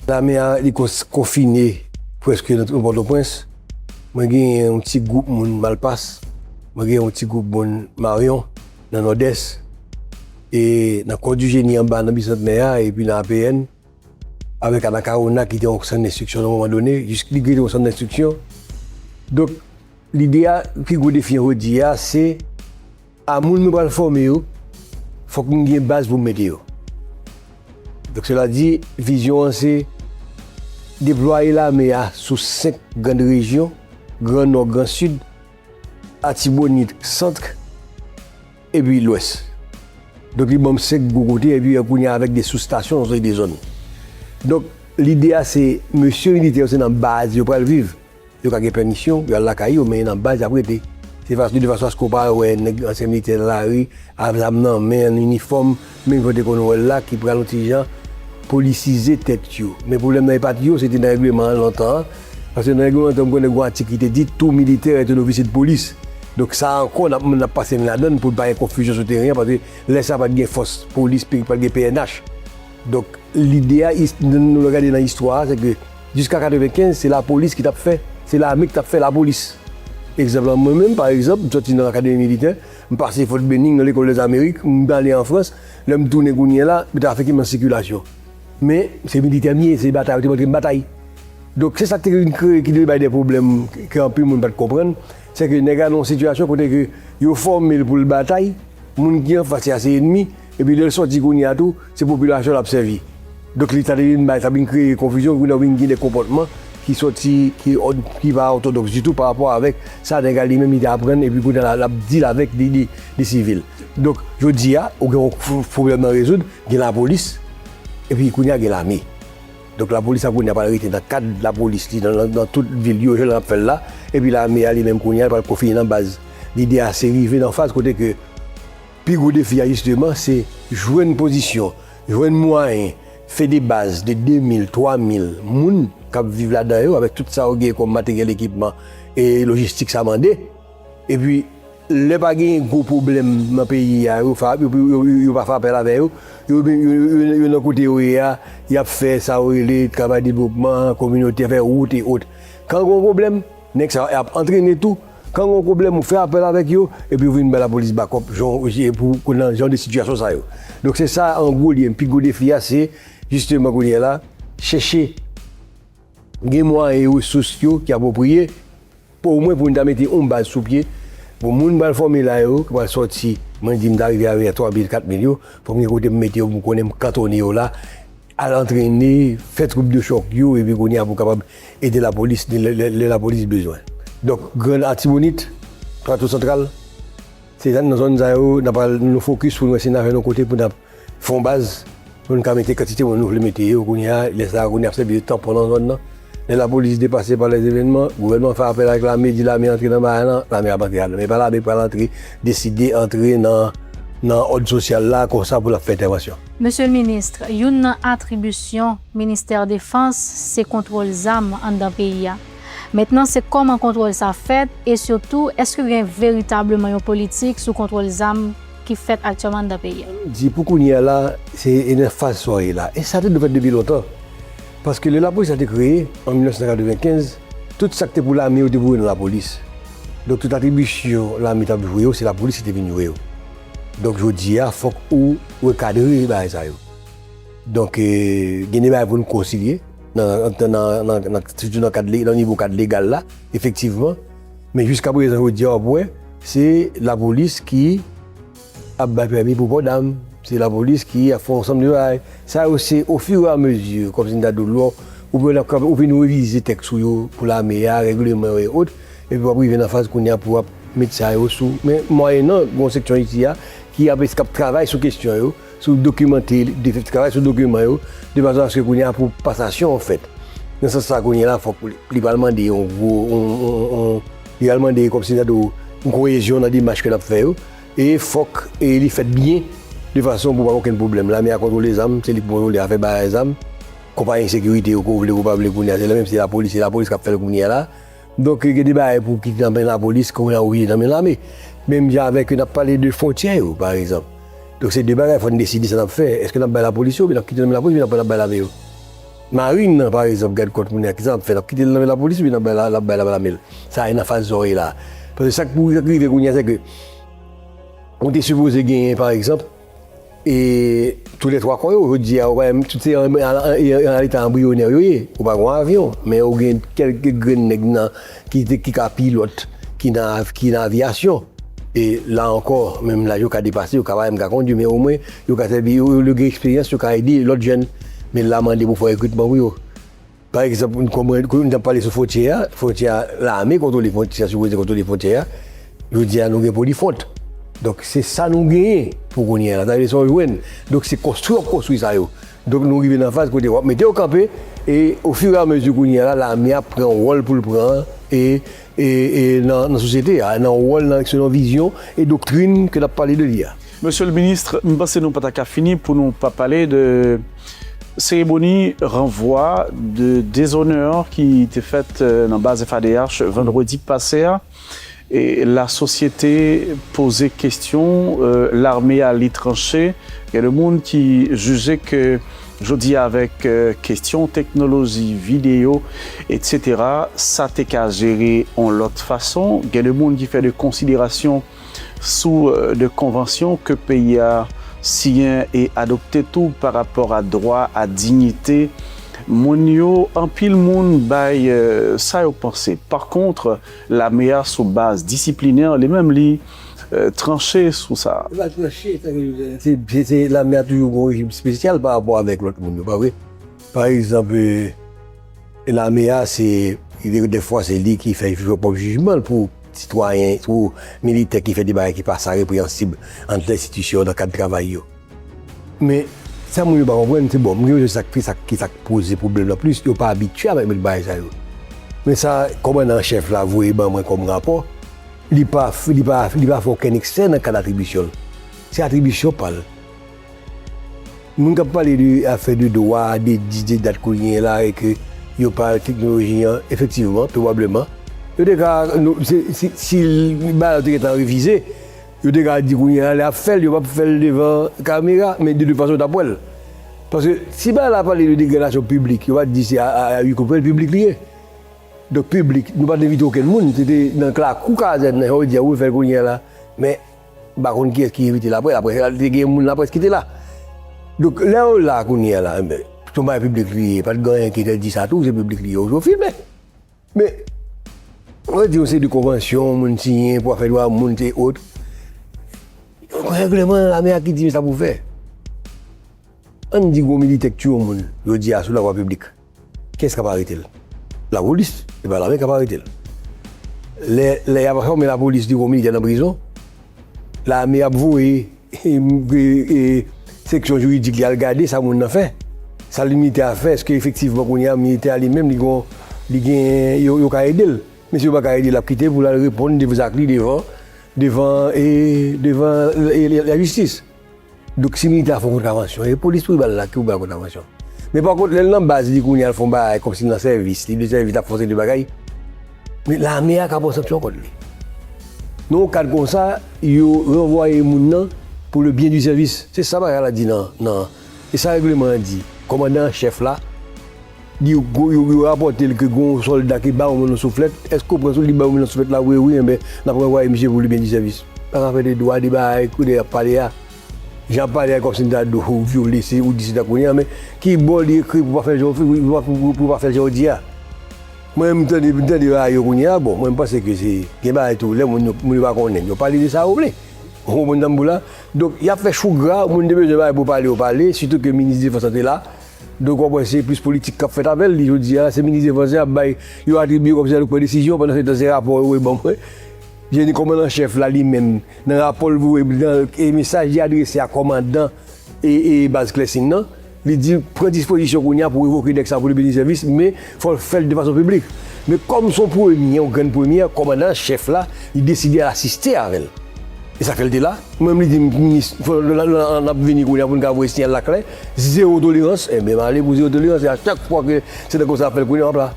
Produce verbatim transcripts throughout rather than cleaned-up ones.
Lame a, li kons- konfine prèske nan tout Pòtoprens. Mwen genyen yon ti gwoup moun Malpas, mwen genyen yon ti gwoup moun Maryon, nan Nòdès, e nan Kò di Jeni anba nan Bisantnè a, epi nan A P N, avèk Anacaona ki te yon sant enstriksyon nan moman done, jis li te yon sant enstriksyon. Donk, lide a, pi gwo defi an jodi a, se a moun mwen pral fòme yo, fòk m gen baz pou m mete yo. Donk, sela di, vizyon an se deplwaye lame a sou senk grann rejyon, Gran Nò, Gran Sid, Atibonit, Sant, epi Lwès. Donk, li ban m senk gwo kote, epi kounye a avèk de soustasyon nan yon seri de zòn. Donk, lide a se, mesye militè yo se nan baz yo pral viv. Yo ka gen pèmisyon, yo al lakay yo, men nan baz y ap rete. Se fason, de fason aske w pa wè nèg ansyen militè nan lari, ak zam nan men, an inifòm, menm jan w te konn wè l la, ki pral yon ti jan polisize tèt yo. Men pwoblèm nan e pa t yo, se te nan règleman an lontan an. Paske nan règleman an, m konnen gen yon atik ki te di, tout militaire est un officier de police. Donk sa ankò, n ap, n ap pase men ladann pou pa gen konfizyon sou teren an, paske lè sa a pa t gen fòs polis, pa t gen P N H. Donk, lide a, is- nou, nou gade nan istwa a, se ke jiska katrevenkenz, se lapolis ki t ap fè, se lame ki t ap fè lapolis. Egzanp lan, mwen menm, pa egzanp, m sòti nan akademi militè, m pase Fort Benning, nan lekòl dèzamerik, m ale an Frans, lè m tounen kounye a la, m te afekte m nan sikilasyon. Men, se militè m ye, se batay, yo te montre m batay. Donk, se sa k te vin kreye, ki te bay de pwoblèm ke anpil moun pa t konprann, se ke nèg la nan yon sitiyasyon kote ke yo fòme l pou l batay, moun ki anfas li a se enmi, epi lè l sòti kounye a tou, se popilasyon l ap sèvi. Donk, li ta vin bay, ta vin kreye konfizyon, kounye a vin gen de konpòtman ki sòti, ki òd-, ki pa òtodòks ditou pa rapò avèk sa nèg la li menm li te aprann, epi kounye a l ap deal avèk de, de, de sivil. Donk, jodi a, ou gen yon pwoblèm nan rezoud, gen lapolis, epi kounye a gen lame. Donk, lapolis la kounye a pral rete nan kad lapolis li, nan, nan, nan tout vil yo, jan l ap fè l la, epi lame a li menm kounye a, li pral konfine nan baz. Lide a se rive nan faz kote ke pi gwo defi a, jisteman, se jwenn pozisyon, jwenn mwayen, fè de baz de de mil, twa mil moun k ap viv ladan yo, avèk tout sa yo gen kòm materyèl, ekipman e lojistik sa mande. Epi, lè pa gen gwo pwoblèm nan peyi a, yo, fa, yo, yo, yo, yo pa fè apèl avè yo, yo, yo, yo, yo nan kote yo ye a, y ap fè sa yo rele travay devlopman kominotè, fè wout e ot. Kan gen yon pwoblèm, nèg sa yo ap antrene tou. Kan gen yon pwoblèm, ou fè apèl avèk yo, epi yo vin bay lapolis bakòp, jan, pou, pou nan jan de sitiyasyon sa yo. Donk, se sa, an gwo, li, pi gwo defi a, se, jisteman, kounye a la, chèche gen mwayen e resous yo ki apwopriye, pou omwen pou n ta mete yon baz sou pye, pou moun pral fòme la yo, ki pral sòti, mwen di m ta rive avè twa mil, kat mil yo, fò m gen kote m mete yo, pou m konnen m kantone yo la, al antrene, fè twoup de chòk yo, epi kounye a pou kapab ede lapolis, lè, lè, lè lapolis bezwen. Donk, Grann Atibonit, Plato Santral, se nan zòn sa yo, n ap al, nou fokis pou nou wè si n a fè nou kote pou n ap fè yon baz, pou n ka mete kantite moun nou vle mete yo, kounye a, lè sa a, kounye a ap sèvi de tanpon nan zòn nan. Lè lapolis depase pa lèzevènman, gouvènman fè apèl avèk lame, di lame antre nan bagay lan, lame ap antre ladan. Men pa lame k pral antre, deside antre nan, nan òd sosyal la, konsa pou l ap fè entèvansyon. Mesye le Ministre, youn nan atribisyon Ministè Defans se kontwòl zam anndan peyi a. Mentnan, se kòman kontwòl sa fèt e sitou, èske gen veritableman yon politik sou kontwòl zam ki fèt aktyèlman anndan peyi a? Di pou kounye a la, se nan faz sa w ye la. E sa te dwe fèt depi lontan. Paske lè lapolis la te kreye, an mil nèf san katrevenkenz, tout sa k te pou lame yo te pou yo nan lapolis. Donk, tout atribisyon lame t ap jwe yo, se lapolis ki te vin jwe yo. Donk, jodi a, fòk ou rekadre bagay sa yo. Donk, e, gen de bagay pou n konsilye, nan, nan, nan, nan, nan, sitou nan kad le-, nan nivo kad legal la, efektivman. Men jiska prezan, jodi a, w ap wè, se lapolis ki ap bay pèmi pou pò dam, se lapolis ki ap fè yon ansanm de bagay. Sa yo se ofiramezi, kòmsi m ta di w, lè w, ou vin, ou vin revize tèks ou yo pou lame a, règleman yo e ot, epi w ap rive nan faz kounye a pou w ap met sa yo sou. Men mwayennan, gen yon seksyon isi a ki ap, k ap travay sou kesyon yo, sou dokimante, de travay sou dokiman yo, de fason aske kounye a pou pasasyon an fèt. Nan sans sa, kounye a la, fòk li, li pral mande yon gwo, yon, yon, yon, li pral mande kòmsi ta di w, yon koyezyon nan demach ke l ap fè yo. E fòk, e li fèt byen, de fason pou pa gen okenn pwoblèm. Lame a kontwole zam, se li ki kontwole afè bagay zam. Konpayi sekirite yo, ke w vle, ke w pa vle, kounye a, se la menm, se lapolis, se lapolis k ap fè l kounye a la. Donk, gen de bagay pou ki nan men lapolis, kounye a oblije nan men lame. Menm jan avèk, n ap pale de fwontyè yo, pa egzanp. Donk, se de bagay, fò n deside sa n ap fè. Èske n ap bay lapolis yo, oubyen n ap kite nan men lapolis, oubyen n ap, n ap bay lame yo? Marin nan, pa egzanp, gad kont moun nan, kisa l ap fè? L ap kite l nan men lapolis, oubyen l ap bay la, l ap bay la, l ap lame l? Sa e nan faz zòrèy la. Paske sa k pou rive kounye a, se ke ou te sipoze genyen, pa egzanp, e tou lè twa kò yo, jodi a, ou pa menm, tout se an, an, an, an eta anbriyonè yo ye. Ou pa gen yon avyon, men ou gen kèlke grenn nèg nan, ki te, ki ka pilòt, ki nan, ki nan aviyasyon. E la ankò, menm laj yo ka depase, yo ka pa menm ka kondui, men omwen, yo ka sèvi, yo, yo gen eksperyans, yo ka ede lòt jèn. Men la mande pou fè rekritman pou yo. Pa egzanp, kòm nou t ap pale sou fwontyè a, fwontyè a, lame kontwole fwontyè a, sipoze kontwole fwontyè a. Jodi a, nou gen Polifront. Donk, se sa nou genyen pou kounye a la. Sa vle di sa w jwenn. Donk, se konstwi w ap konstwi sa yo. Donk, nou rive nan faz kote w ap mete yo kanpe, e ofiramezi kounye a la, lame a pran wòl pou l pran, e, e, e nan, nan sosyete a, nan wòl, nan, selon vizyon e doktrin ke n ap pale de li a. Mesye le minis, m panse nou pa ta ka fini pou nou pa pale de seremoni ranvwa de dezonè ki te fèt, euh, nan baz F A D H vandredi pase a. E lasosyete poze kesyon, euh, lame a li tranche. Gen de moun ki jije ke jodi a avèk, euh, kesyon teknoloji, videyo, etsetera, sa te ka jere yon lòt fason. Gen de moun ki fè de konsiderasyon sou, euh, de konvansyon ke peyi a siyen e adopte tou pa rapò a dwa, a diyite moun yo. Anpil moun bay, euh, sa yo panse. Pa kont, lame a sou baz disiplinè, li menm li, euh, tranche sou sa. Li pa tranche, sa vle di, se, se, se lame a toujou gen yon rejim espesyal pa rapò avèk lòt moun yo, pa vre? Pa egzanp, euh, lame a, se, dèfwa, se li ki fè pwòp jijman l pou sitwayen, pou militè ki fè de bagay ki pa sa repreyansib ant enstitisyon nan kad travay yo. Men, sa moun yo pa konprann, se bon, m gen bezwen sa k, sa k, sa k poze pwoblèm nan plis, yo pa abitye avèk met bagay sa yo. Men sa kòmandan an chèf la voye ban mwen kòm rapò, li pa, li pa, li pa fè okenn eksè nan kad atribisyon l. Se atribisyon pa l. Moun k ap pale de afè de dwa, de dis, de dat kounye a la, e ke yo pa teknoloji an, efektivman, pwobableman, yo te ka, nou, se, si, si bagay la te gentan revize, yo te ka di kounye a la, lè y ap fè l, yo p ap fè l devan kamera, men de tout fason, yo t ap wè l. Paske si bagay la pale de degradasyon piblik, yo pa t di se a, a, a wi kou piblik li ye. Donk, piblik, nou pa t envite okenn moun, se te nan lakou kazèn nan, jan w di a, ou fè l kounye a la. Men, m pa konn kiyès ki envite l apre, laprès, te gen moun laprès ki te la. Donk, lè yo la kounye a la, enben, se yon bagay piblik li ye, pa t gen anyen ki entèdi sa tou, se piblik li ye, ou filme. Men, mwen di w, se de konvansyon, moun siyen pou afè dwa moun, se ot. Yon règleman lame a ki di sa pou fè. Ann di gwo militè k tiye yon moun, jodi a, sou lavwa piblik. Kiyès k ap arete l? Lapolis, se pa lame k ap arete l. Lè, lè y ap fòme lapolis, di gwo militè nan prizon, lame ap voye e, e, e, seksyon jiridik li al gade sa moun nan fè. Sa li militè a fè, èske efektivman kounye a militè a li menm li gon, li gen, yo, yo ka ede l? Men si yo pa ka ede l, l ap kite pou l al reponn de zak li devan, devan, e, devan, e, lajistis. Donk si militè a fè yon kontravansyon, e polis pou ba l la, ki pou ba l kontravansyon. Men pa kont, lè l nan baz li kounye a, l fè yon bagay kòmsi l nan sèvis, li de sèvis, l ap fè yon seri de bagay. Men lame a ka pran sanksyon kont li. Nan yon kad konsa, yo ranvwaye moun nan pou le bien du service. Se sa bagay la di nan, nan, e sa règleman an di. Kòmandan an chèf la, li, yo, yo, yo rapòte l ke gen yon sòlda ki ba yon moun yon souflèt. Èske w pran sou li ba yon moun yon souflèt la? Wi, wi, enben, n ap ranvwaye misye pou le bien du service. Pa ka fè de dwa, de bagay, kou de y ap pale a. Jan ap pale a kòmsi m ta di w vyole, se ou di se ta kounye a, men ki bò li ekri pou pa fè l jan w, pou, pou, pou, pou pa fè l jan w di a? Mwen, m tande, m tande bagay yo kounye a, bon, mwen, m panse ke se, gen bagay tou, lè moun yo, moun yo pa konnen, yo pale de sa yo vle. Ou konprann sa m di w la? Donk, y ap fè chou gra, moun te bezwen bagay pou pale, yo pale, sitou ke minis defans lan te la. Donk, w ap wè se plis politik k ap fèt avè l, li, jodi a, se minis defans lan ap bay, yo atribye kòmsi l pran desizyon, pandan se tan, se rapò yo voye ban mwen. Jenny, kòmandan chèf la, li menm, nan rapò l voye, nan, e mesaj li adrese a kòmandan e, e baz Klèsin nan, li di pran dispozisyon kounye a pou revoke nèg sa pou li peye sèvis, men fò l fè l de fason piblik. Men kòm se yon premye, yon grenn premyè, kòmandan chèf la, li deside al asiste avè l. E sa fè l te la. Mwen menm, li di m, minis, fò n, n, n, n ap vini kounye a pou n ka voye siyal la klè, zewo tolerans, enben, m ale pou zewo tolerans. E a chak fwa ke se nan konsa ap fè l kounye a, m ap la.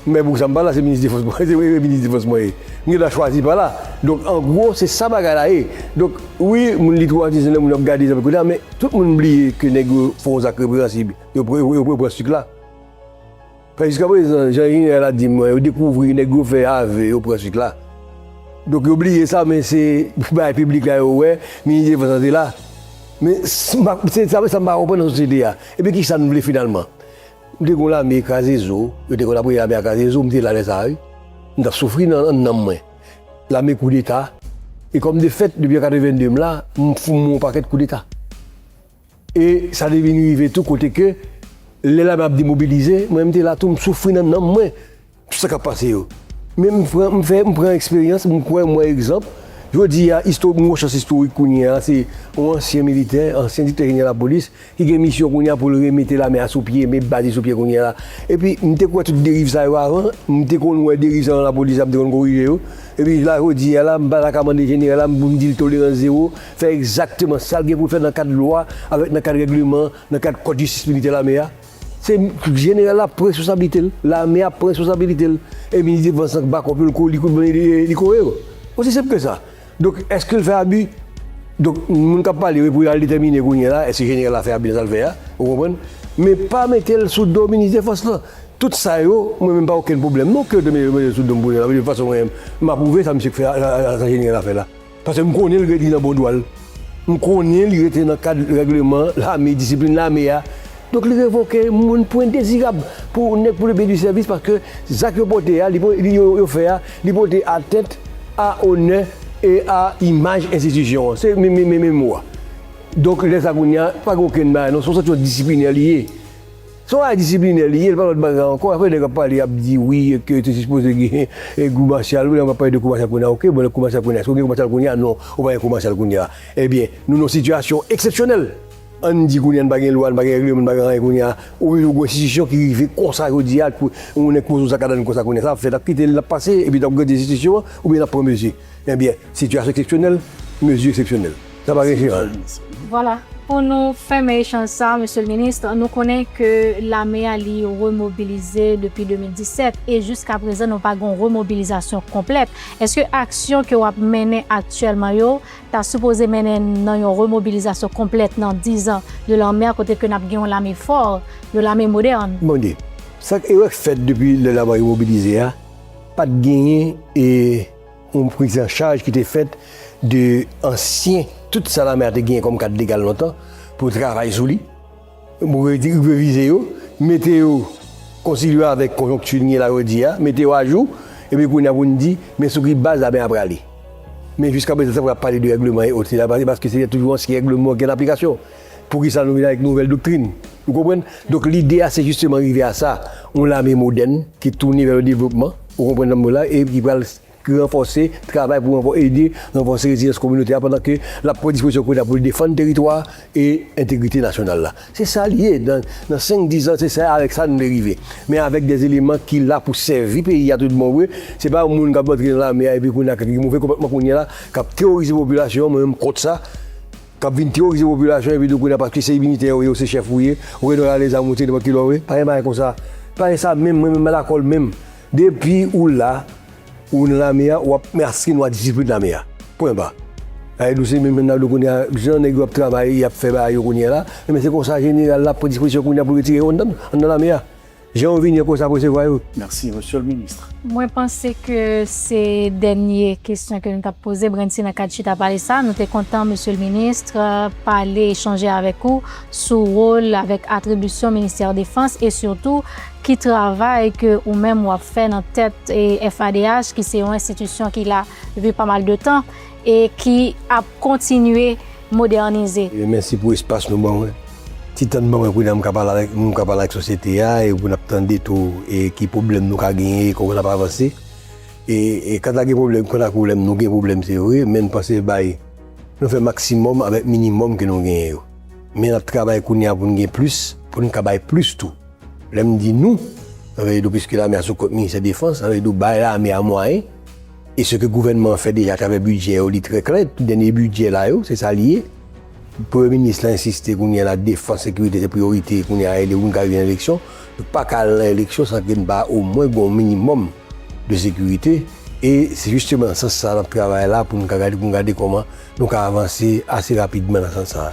Men pou sa m pa la, se minis defans mwen, se minis defans mwen ye. M gen dwa chwazi pa la. Donk, an gwo, se sa bagay la ye. Donk, wi, moun li twomatizan, lè moun ap gade sa kote a, men tout moun bliye ke nèg yo fè yon zak repreyansib. Yo pre-, yo pre-, pran sik la. Paske jiskaprezan, jan jeneral la di m, yo dekouvri nèg yo fè ave yo pran swit la. Donk yo bliye sa, men se bay piblik la yo wè, minis defans lan te la. Men s- m pa- se sa, sa m pa konprann nan sosyete a. Epi kisa n vle finalman? M te gen yon lame kraze zo, yo te konn ap rele lame a kraze zo, m te la lè sa a, wi. M t ap soufri nan, nan nanm mwen. Lame koudeta, e kòm de fèt, depi an katrevennde m la, m fou m yon pakèt koudeta. E sa te vin rive tou kote ke, lè lame ap demobilize, mwen m te la tou, m soufri nan nanm mwen, tout sa k ap pase yo. Men m pran, m fè, m pran eksperyans, m kwè, m wè egzanp. Jodi a, isto- m gen yon chans istorik kounye a, se yon ansyen militè, ansyen direktè jeneral lapolis, ki gen misyon kounye a pou l remete lame a sou pye, met baz li sou pye kounye a la. Epi, m te kwè tout deriv sa yo avan, m te konn wè deriv sa yo nan lapolis la, m te konn korije yo. Epi, la, jodi a la, m pa ta ka mande jeneral la, m, pou m di l tolerans zewo, fè egzakteman sa l gen pou l fè nan kad lwa, avèk nan kad règleman, nan kad kòd jistis militè lame a. Se jeneral la pran responsablite l, lame a pran responsablite l. E minis defans lan k bakòp yo, li ko- li ko- li, li kore yo. Osi senp ke sa. Donk, èske l fè abi? Donk, moun k ap pale, wi, pou y al detèmine kounye a la, èske jeneral la fè abi nan sa l fè a, ou konprann? Men pa mete l sou do minis defans lan. Tout sa yo, mwen menm pa okenn pwoblèm non ke yo te mete mete l sou do m kounye a la, de tout fason mwen menm, m apwouve sa misye k fè a, a, a, sa jeneral la fè la. Paske m konnen l rete nan bon dwa l. M konnen li rete nan kad règleman lame, disiplin lame a. Donk li revoke moun pou endezirab, pou nèg pou le byen di sèvis, paske zak yo pote a, li, li, yo, yo fè a, li pote atent a onè e a imaj enstitisyon an. Se men, men, men, men mo a. Donk lè sa kounye a, pa gen okenn bagay non, se yon sanksyon disiplinè li ye. Se yon bagay disiplinè li ye, li pa lòt bagay ankò. Apre nèg ap pale, ap di wi, ke te sipoze gen e, kou masyal, wi, n ap pale de kou masyal kounye a, oke, bon, kou masyal kounye a, èske w gen kou masyal kounye a? Non, ou pa gen kou masyal kounye a. Ebyen, nou nan yon sitiyasyon eksepsyonèl. Ann di kounye a n pa gen lwa, n pa gen règleman, n pa gen anyen kounye a, ou rive gon enstitisyon ki rive konsa jodi a, pou yon nèg poze yon sak a dwèt konsa kounye a, sa ap fèt, ap kite l, l ap pase, epi n ap gade enstitisyon an, oubyen n ap pran mezi. Ebyen, sitiyasyon eksepsyonèl, mezi eksepsyonèl. Sa pa gen jeneral. Vwala. Pou nou fèmen echanj sa, Mesye le Minis, nou konnen ke lame a li remobilize depi de mil disèt e jiska prezan nou pa gen yon remobilizasyon konplèt. Èske aksyon ke w ap mennen aktyèlman yo ta sipoze mennen nan yon remobilizasyon konplèt nan diz an de lame a, kote ke n ap gen yon lame fò, yon lame modèn? Bon, sa k erè k fèt depi lè lame a remobilize a, pa t genyen e yon priz an chaj ki te fèt de ansyen, tout sa lame a te genyen kòm kad legal lontan, pou travay sou li, pou re- revize yo, mete yo konsiliye avèk konjonkti n ye la jodi a, mete yo ajou, epi kounye a pou n di, men sou ki baz lame a prale. Men jiska prezan, sa pou ap pale de règleman e ot, se la, paske se toujou ansyen règleman ki an aplikasyon. Poukisa nou vin avèk nouvèl doktrin? Ou konprann? Donk, lide a, se jisteman rive a sa, yon lame modèn ki tounen vè le devlopman, ou konprann nan mo la, e ki pral ranfòse, travay pou ranfò- ede ranfòse rezilans kominotè a, pandan ke l ap pran dispozisyon kounye a pou l defann teritwa e entegrite nasyonal la. Se sa l ye, nan, nan senk, diz an, se sa, avèk sa n vle rive. Men avèk de eleman ki la pou sèvi peyi a tout bon vre, se pa yon moun k ap antre nan lame a epi kounye a ki gen move konpòtman kounye a la, k ap teworize popilasyon an, mwen menm m kont sa, k ap vin teworize popilasyon an, epi tou kounye a paske se militè ou ye, ou se chèf ou ye, ou gen dwa rale zam ou tire nenpòt kilè ou vle, pa gen bagay konsa. Pa gen sa menm, mwen menm m pa dakò l menm. Depi ou la, ou nan lame a, w ap maske nou a disiplin lame a. Pwen ba. Sa vle di w se menm jan n ap di w kounye a, jan nèg yo ap travay, y ap fè bagay yo kounye a la, men se konsa jeneral la pran dispozisyon kounye a pou l retire yo anndan, anndan lame a. Jan yo vini an konsa pou resevwa yo. Mèsi, Mesye le Minis. Mwen panse ke se dènye kesyon ke nou t ap poze, Brenty, nan kad chita pale sa. Nou te kontan, Mesye le Minis, pale, echanje avèk ou sou wòl avèk atribisyon Ministè Defans e sitou ki travay ke ou menm w ap fè nan tèt, e, F A D H, ki se yon enstitisyon ki la depi pa mal de tan e ki ap kontinye modènize. E mèsi pou espas nou ban mwen. Ti tan ban mwen kounye a m ka pale avèk, m ka pale ak sosyete a e pou n ap tande tou e ki pwoblèm nou ka genyen e kòman n ap avanse. E, e kanta gen pwoblèm, kanta pwoblèm, nou gen pwoblèm, se vre, men n panse bay, nou fè maksimòm avèk minimòm ke nou genyen yo. Men n ap travay kounye a pou n gen plis, pou n ka bay plis tou. Lè m di nou, sa vle di piske lame a sou kont Ministè Defans, sa vle di bay lame a mwayen, e se ke gouvènman an fè deja atravè bidjè yo, li trè klè, tout dènye bidjè la yo, se sa li ye. Premye minis la ensiste kounye a la, defans, sekirite se priyorite kounye a, e pou n ka rive nan eleksyon. Nou pa ka al nan eleksyon san ke n pa omwen gen yon minimòm de sekirite. E se jisteman nan sans sa n ap travay la pou n ka gade, pou n gade kòman nou ka avanse ase rapidman nan sans sa.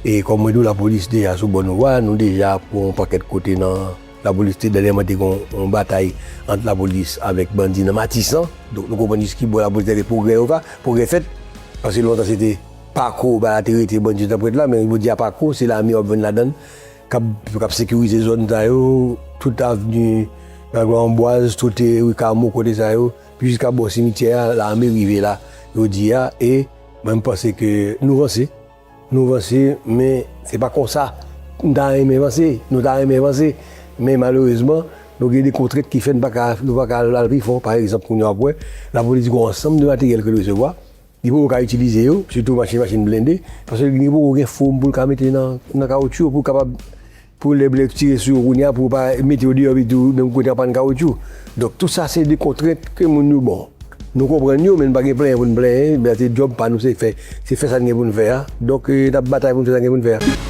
E kòm mwen di w, lapolis deja sou bòn vwa, nou deja pran yon pakèt kote nan, Lapolis te dènyèman te gen yon batay ant lapolis avèk bandi nan Matisan. Donk nou konprann jis ki bò lapolis te pwogrè yo va, pwogrè fèt. Paske lontan se te pako, ba te rete bandi yo t ap ret la, men jodi a pako, se lame w ap jwenn ladan l, k ap, k ap sekirize zòn sa yo, tout avni Magloire Ambroise, tout rue Carmaux, kote sa yo, pi jiska bò simityè a, lame rive la jodi a, e mwen m panse ke nou vanse. Nou vanse, men se pa konsa n ta renmen vanse. Nou ta renmen vanse, men malerezman, nou gen de kontrent ki fè n pa ka, nou pa ka al pi fon. Pa egzanp, kounye a w ap wè, lapolis gen yon ansanm de materyèl ke l resevwa, li poko ka itilize yo, sitou machin, machin blende, paske li poko gen fwom pou l ka mete nan, nan kawotchou, pou l kapab, pou lè blè tire sou yo kounye a, pou pa mete yo deyò, epi tou, menm kote an pa n kawotchou. Donk, tout sa, se de kontrent ke moun yo, bon, nou konprann yo, men n pa gen plenyen pou n plenyen, men se djòb pa nou, se fè, se fè sa n gen pou n fè a. Donk, eh, n ap batay pou n fè sa n gen pou n fè a.